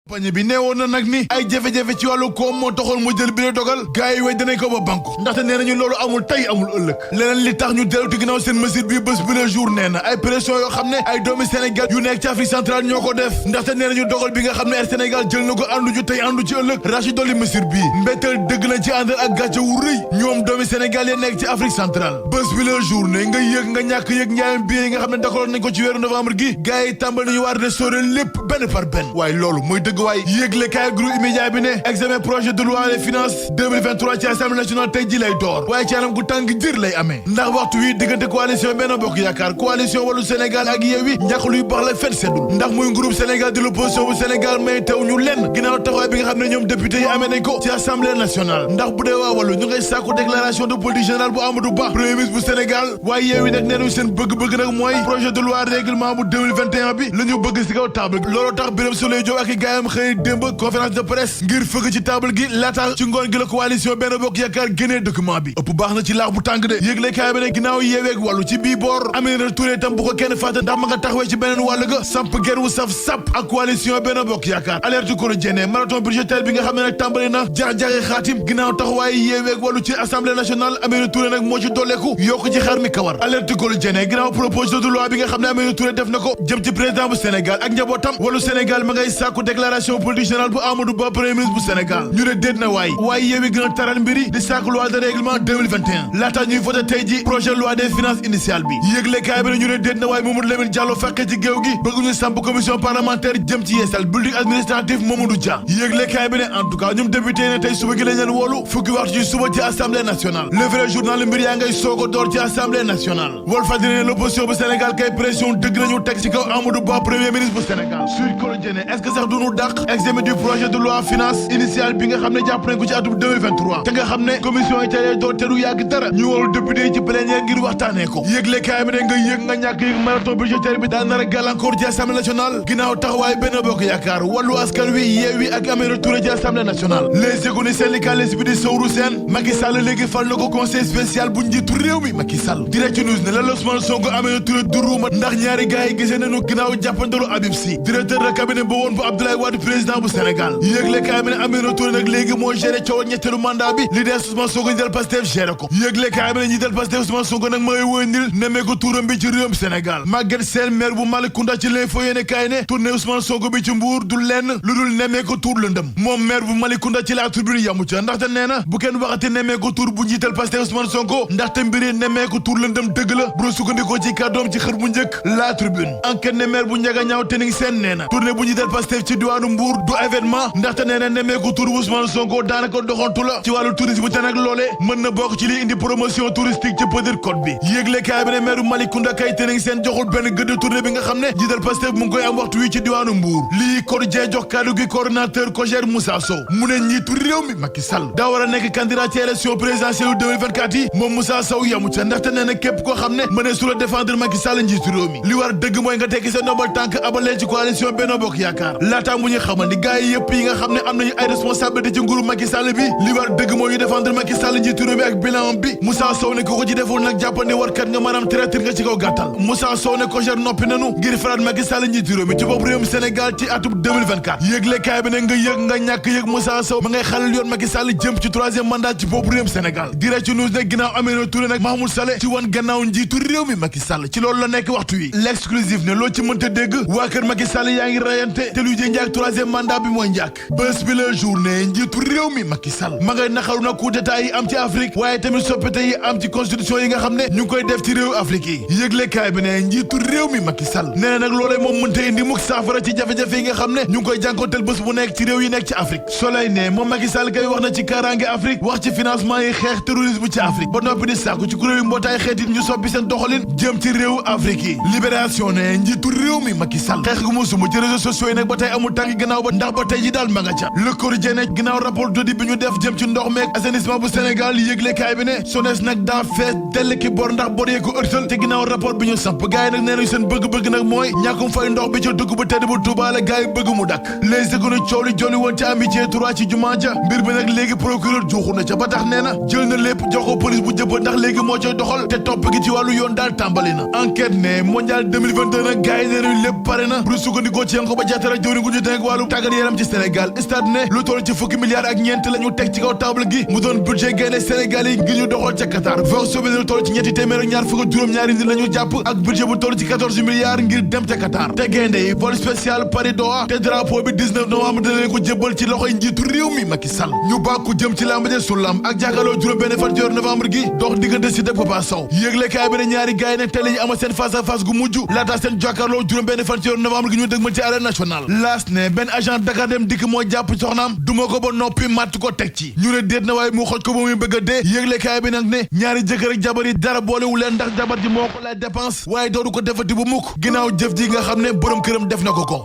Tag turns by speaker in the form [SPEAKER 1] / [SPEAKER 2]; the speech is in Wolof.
[SPEAKER 1] pañe bi neewoon na nag ni ay jafe-jafe ci wàllu koom moo taxoon mu jël bi la dogal gars yi way danañ ko ba banku ndaxte nee nañu loolu amul tey amul ëllëg leneen li tax ñu delluti ginnaaw seen mesure bi bés bi le jour nee na ay pression yoo xam ne ay doomi Sénégal yu nekk ci Afrique centrale ñoo ko def ndaxte nee nañu dogal bi nga xam ne Air Sénégal jël na ko àndu ju tey àndu ci ëllëg rachi dolli mesure bi mbettal dëgg lañ ci àndal ak gàcce wu rëy ñoom doomi Sénégal ya nekk ci Afrique centrale bés bi le jour ne nga yëg nga ñàkk yëg njaayam bi yi nga xam ne dakaloon nañ ko ci weeru novembre gi gars yi tàmbal nañu war restaurer lépp benn par benn waaye loolu mooy dëgg waay yëgle kaay groupe immédiat bi ne examen projet de loi des finances 2023 ci assemblée nationale tey ji lay door waaye ci anam gu tàng jër lay amee ndax waxtu wi diggante coalition Benno Bokk Yaakaar coalition Wallu Sénégal ak Yewwi njàq luy baax la fen seddul ndax muy groupe Sénégal de l'opposition bu Sénégal may teew ñu lenn ginnaaw taxawaay bi nga xam ne ñoom député yi amee nañ ko ci assemblée nationale ndax bu dee waa Wallu ñu ngay sàkku déclaration de politique générale bu Amadou Ba premier ministre bu Sénégal waaye Yewwi nag nee nañu seen bëgg-bëgg nag mooy projet de loi règlement bu 2021 bi la ñu bëgg ci kaw table loolu tax Birame Souleye Diop ak i gaayam xëy démb conférence de presse ngir fëgg ci table gi laata ci ngoon gi la coalition Benno Bokk Yaakaar génnee document bi ëpp baax na ci laax bu tàng de yëgle kaay bi ne ginnaaw Yewwi ak Wallu ci bii boor Aminata Touré tam bu ko kenn fàtte ndax ma nga taxawee ci beneen wàll ga samp ger wu saf sap ak coalition Benno Bokk Yaakaar alerte quotidienne marathon budgétaire bi nga xam ne nag tàmbali na jax-jaxe xaatim ginnaaw taxawaay Yewwi ak Wallu ci assemblée nationale Aminata Touré nag moo ci dolleeku yokk ci xar mi kawar alerte quotidienne ginnaaw proposition de loi bi nga xam ne Aminata Touré def na ko jëm ci président bu Sénégal ak njabootam Wallu Sénégal ma ngay sàkku déclaration politique générale bu Amadou Ba premier ministre bu Sénégal ñu ne déet na waaye Yewwi gën a taral mbiri di sàkku loi de règlement 2021 laata ñuy voté tey ji projet loi des finances initiale bi yëgle kaay bi ne ñu ne déet na waaye Mamadou Lamine Diallo fekkee ci géew gi bëgg ñu samp commission parlementaire jëm ci yeesal building administratif Mamadou Dia yëgle kaay bi ne en tout cas ñoom député ne tey suba gi lañ leen woolu fukki waxtu ci suba ci assemblée nationale le vrai journal mbir yaa ngay soog a door ci assemblée nationale Walfadjri ne l'opposition bu Sénégal kay pression dëgg lañu teg ci kaw Amadou Ba premier ministre bu Sénégal Sud Quotidien est-ce que sax duñu dàq examen du projet de loi finance initiale bi nga xam ne jàpp nañ ko ci atum 2023 te nga xam ne commission yi tey door te du yàgg dara ñu woolu député yi ci plénière ngir waxtaanee ko yëgle kaay bi ne nga yëg nga ñàkk yëg marathon budgétaire bi daal nar a gàllankoor ci assemblée nationale ginnaaw taxawaay Benno Bokk Yaakaar Wallu Askan Wi Yewwi ak Aminata Touré ci assemblée nationale les économies syndicalistes bi di Sowru Sène Macky Sall léegi fal na ko conseil spécial bu njiitu réew mi Macky Sall Direct News ne la Ousmane Sonko Aminata Touré duruuma ndax ñaari gaay yi gisee nañu ginnaaw jàppandalu Habib Sy directeur de cabinet ba woon bu Abdoulaye Wade président bu Sénégal yëgle kaay bi ne Aminata Touré nag léegi moo géré coowal ñetteelu mandat bi li des Ousmane Sonko ñi del Pastef géré ko yëgle kaay bi ne ñi del Pastef Ousmane Sonko nag mooy wëndil nemee ko tuuram bi ci réewum Sénégal Maguette Sène maire bu Malicounda ci l'info yéene kaay ne tourné Ousmane Sonko bi ci Mbour du lenn lu dul nemee ko tuur lëndëm moom maire bu Malicounda ci la tribune yamu ca ndaxte nee na bu kenn waxati nemee ko tuur bu njiital Pastef Ousmane Sonko ndaxte mbiri nemee ko tuur lëndëm dëgg la bu sukkandikoo ci kàddoom ci xët bu njëkk la tribune enquête ne maire bu Ndiaga Ñaaw Tening Sène nee na tourné bu njiital Pastef ci diwaanu Mbour du événement ndaxte nee na nemee ko tuur Ousmane Sonko daanaka doxantu la ci wàllu tourisme te nag loole mën na bokk ci li indi promotion touristique ci Petite Côte bi yéegle kaay bi ne maire bu Malicounda kay Tening Sène joxul benn gëdd tournée bi nga xam ne njiital Pastef mu ngi koy am waxtu wi ci diwaanu Mbour lii Quotidien jox kaddu gi coordonnateur COJER Moussa Sow mu ne njiitu réew mi Macky Sall daa war a nekk candidat ci élection présidentielle 2024 yi moom Moussa Sow yamu ca ndaxte nee na képp koo xam ne mënee su la défendre Macky Sall njiitu réew mi li war dëgg mooy nga tekki sa ndombal tànk abalee ci coalition Benno Bokk Yaakaar laataa mu ñu xamal ni gars yi yëpp yi nga xam ne am nañu ay responsabilité ci nguuru Macky Sall bi li war dëgg mooy ñu défendre Macky Sall njiitu réew mi ak bilan bi Moussa Sow ne ko ci deful nag jàppandi warkat nga maanaam traître nga ci kaw gàttal Moussa Sow ne COJER noppi nanu ngir faraat Macky Sall njiitu réew mi ci bopp réewum Sénégal ci atum 2024 yëgle kaay bi ne nga yëg nga ñàkk yëg Moussa Sow ma ngay xalal yoon Macky Sall jëm ci troisième mandat ci bopp réewum Sénégal Direct News ne ginnaaw Aminata Touré nag Mahmoud Saleh ci wan gannaaw njiitu réew mi Macky Sall ci loolu la nekk waxtu wi l'exclusif ne loo ci mënta dégg waa kër Macky Sall yaa ngi rayante te luy jë njaak troisième mandat bi mooy njaak bés bi la journée njiitu réew mi Macky Sall ma ngay naxaru na coup d'état yi am ci Afrique waaye tamit soppite yi am ci constitution yi nga xam ne ñu ngi koy def ci réew Afrique yi yëgle kaay bi ne njiitu réew mi Macky Sall nee na nag loolee moom mënta indi mukk saafara ci jafe-jafe yi nga xam ne ñu ngi koy jànkonteel bés bu nekk ci réew yi nekk ci Afrique Soleil ne moom Macky Sall kay wax na ci kaaraange Afrique wax ci financement yi xeex terrorisme ci Afrique ba noppi di sàkku ci kuréel yi mbootaay xeet it ñu soppi seen doxalin jëm ci réew Afrique yi libération ne njiitu réew mi Macky Sall xeex gu mu sumb ci réseaux sociaux yi nag ba tey amul tànk gannaaw ba ndax ba tey ji daal ma nga ca Le Quotidien ne ginnaaw rapport d'audit bi ñu def jëm ci ndox meeg assainissement bu Sénégal yëgle kaay bi ne SONES nag daa fees dell ki bor ndax bor yee ko ërtal te ginnaaw rapport bi ñu samp gars yi nag nee nañu seen bëgg-bëgg nag mooy ñàkkum fay ndox bi ci dugg bu tedd bu Touba la gars yi bëgg mu dakk les économies coow li jolli woon ci amitié 3 ci jumaa ja mbir bi nag léegi procureur juuxu na ca ba tax nee na jël na lépp jox ko police bu jëpp ndax léegi moo coy doxal te topp gi ci wàllu yoon daal tàmbali na enquête ne mondial 2022 nag gars yi nee nañu lépp pare na bu sukkandikoo ci Yankhoba Diattara jëwriñ gu ñu meeg wàllu tàggat yaram ci Sénégal stade ne lu toll ci fukki milliards ak ñeent la ñu teg ci kaw table gi mu doon budget gaynde Sénégal yi ngir ñu doxal ca Qatar verso bi lu toll ci ñetti téeméer ak ñaar fukk ak juróom-ñaari nit la ñu jàpp ak budget bu toll ci 14 milliards ngir dem ca Qatar te gaynde yi vol spécial Paris Doha te drapeau bi 19 novembre dina leen ko jébbal ci loxoy njiitu réew mi Macky Sall ñu bàkku jëm ci lamb ja su lamb ak jàkkaarloo juróom benn fan ci weeru novembre gi dox diggante Siteu ak Papa Sow yëglekaay bi ne ñaari gaay ne tey la ñu amal seen face à face gu mujj laata seen jàkkaarloo juróom benn fan ci weeru novembre gi ñu dëgmal ci arène nationale laas ne benn agent Dakar dem dikk moo jàpp soxnaam duma ko ba noppi màtt ko teg ci ñu ne déet na waaye mu xoj ko ba muy bëgg a dee yëglekaay bi nag ne ñaari jëkkër ak jabar yi dara boolewu leen ndax jabar ji moo ko laaj dépense waaye doodu ko defati bu mukk ginnaaw jëf ji nga xam ne borom këram def na ko